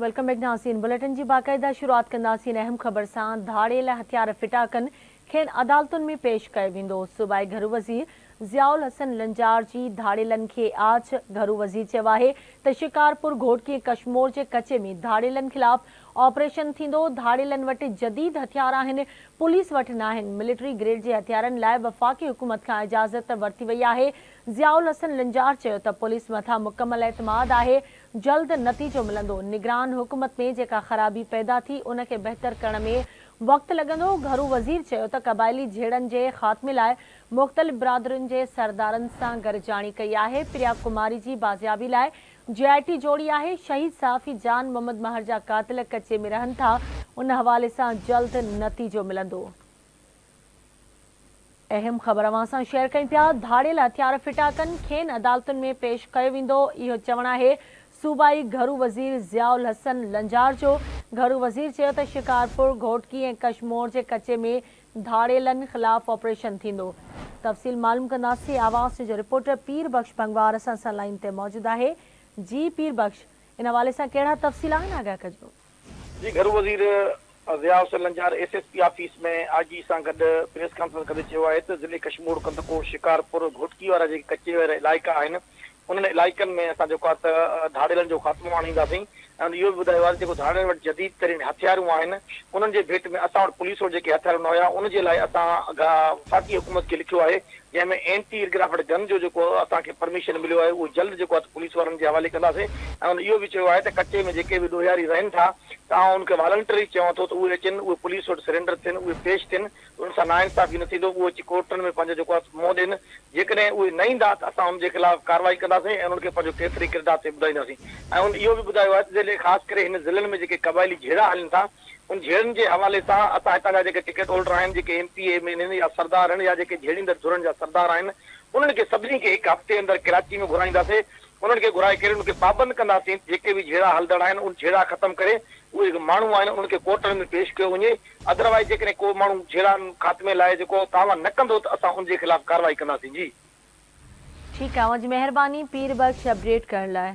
Welcome back ناظرين bulletin جي باقاعده شروعات ڪنداسين اهم خبر سان ڌاڙيل هٿيار ڦٽا ڪن کين عدالتن ۾ پيش ڪيو ويندو صوبائي گهرو وزير ضياء الحسن لنجار جي ڌاڙيلن کي آڇ گهرو وزير چيو آهي ته شڪارپور گهوٽڪي ۽ ڪشمور جي ڪچي ۾ ڌاڙيلن خلاف آپريشن ٿيندو ڌاڙيلن وٽ جديد هٿيار آهن پوليس وٽ ناهن ملٽري گريڊ جي هٿيارن لاء وفاقي حڪومت کان اجازت ورتي وئي آهي ضياء الحسن لنجار چيو ته پوليس مٿان مڪمل اعتماد آهي جلد نتيجو ملندو، نگران حڪومت ۾ جيڪا خرابي پيدا ٿي ان کي بهتر ڪرڻ ۾ وقت لڳندو، گهرو وزير چيو ته قبائلي جهيڙن جي خاتمي لاء مختلف برادرين جي سردارن سان گڏجاڻي ڪئي آهي، پريا ڪماري جي بازيابي لاء جي آء ٽي جوڙي آهي، شهيد صحافي جان محمد مهر جا قاتل ڪچي ۾ رهن ٿا، ان حوالي سان جلد نتيجو ملندو. اهم خبر اوهان سان شيئر ڪيون پيا، ڌاڙيل هٿيار ڦٽا ڪن، کين عدالتن ۾ پيش ڪيو ويندو، اهو چوڻ آهي صوبائي گهرو وزير ضياء الحسن لنجار جو، گهرو وزير چيو ته شڪارپور، گهوٽڪي ۽ ڪشمور جي ڪچي ۾ ڌاڙيلن خلاف آپريشن ٿيندو. تفصيل معلوم ڪنداسين، آواز نيوز جو رپورٽر پير بخش ڀنگوار اسان سان لائين تي موجود آهي، جي پير بخش ان حوالي سان ڪهڙا تفصيل آهن آگاهه ڪجو. جي گهرو وزير Zia Hussain Lanjar S S P office ۾ I G سان گڏ پريس ڪانفرنس ڪندي چيو آهي ته ضلعي ڪشمور، ڪنڌڪوٽ، شڪارپور، گهوٽڪي وارا جيڪي ڪچي وارا علائقا آهن انهن علائقن ۾ اسان جيڪو آهي ته ڌاڙيلن جو خاتمو آڻينداسين ۽ هن اهو به ٻڌايو آهي ته جيڪو ڌاڙيلن وٽ جديد ترين هٿيارون آهن انهن جي ڀيٽ ۾ اسان وٽ پوليس وٽ جيڪي هٿيارون نه هيا ان جي لاء اسان وفاقي حڪومت کي لکيو آهي جنهن ۾ اينٽي ايئرڪرافٽ گن جو جيڪو اسان کي پرميشن مليو آهي اهو جلد جيڪو آهي ته پوليس وارن جي حوالي ڪنداسين ۽ هن اهو به چيو آهي ته ڪچي ۾ جيڪي به ڏوهياري رهن ٿا ته آئون انهن کي والنٽري چوان ٿو ته اهي اچن اهي پوليس وٽ سرينڊر ٿين اهي پيش ٿين انهن سان ناانصافي نه ٿيندو اهي اچي ڪورٽن ۾ پنهنجو جيڪو آهي منهن ڏين جيڪڏهن اهي نه ايندا ته اسان انهن جي خلاف ڪارروائي ڪنداسين ۽ انهن کي پنهنجو ڪيفري ڪردار تي ٻڌائينداسين ۽ هن اهو به ٻڌايو آهي ته ضلعي خاص ڪري هن ضلعن ۾ جيڪي قبائلي جهيڙا هلن ٿا ان جهيڙن جي حوالي سان اسان هتان جا جيڪي ٽڪيٽ هولڊر آهن، جيڪي ايم پي اي، ايم اين اي يا سردار آهن يا جيڪي جهيڙيندڙ ڌرين جا سردار آهن، انهن کي سڀني کي هڪ هفتي اندر ڪراچي ۾ گهرائينداسين، انهن کي گهرائي ڪري انهن کي پابند ڪنداسين ته جيڪي به جهيڙا هلندڙ آهن، ان جهيڙا ختم ڪري اهي جيڪي ماڻهو آهن، انهن کي ڪورٽن ۾ پيش ڪيو وڃي، ادروائيز جيڪڏهن ڪو ماڻهو جهيڙا خاتمي لاء جيڪو تعاون نه ڪندو ته اسان ان جي خلاف ڪارروائي ڪنداسين. جي. ٺيڪ آ اوهان جي مهرباني پير بخش اپڊيٽ ڪرڻ لاء.